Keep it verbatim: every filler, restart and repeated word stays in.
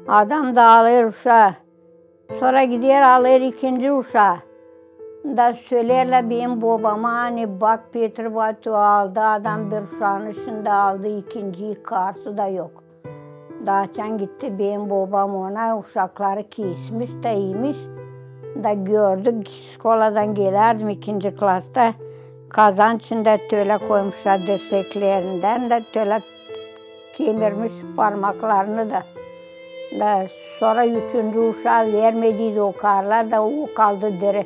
Adam da alêr uşaa. Sora gider alêr ikinci uşaa. Da söleerlär benim bobama, ani bak, Petr Batu aldı adam bir uşaanı, şindi aldı ikinciyi, karısı da yok. Da açan gitti benim bobam ona, uşakları kesmiş da imiş. Da gördük, şkoladan gelärdim ikinci klasta. Kazan içindä tölä koymuşlar dirseklerindän da tölä kemirmiş parmaklarını da. Da sora üçüncü uşaa vermediydi o karılar da, o kaldı diri.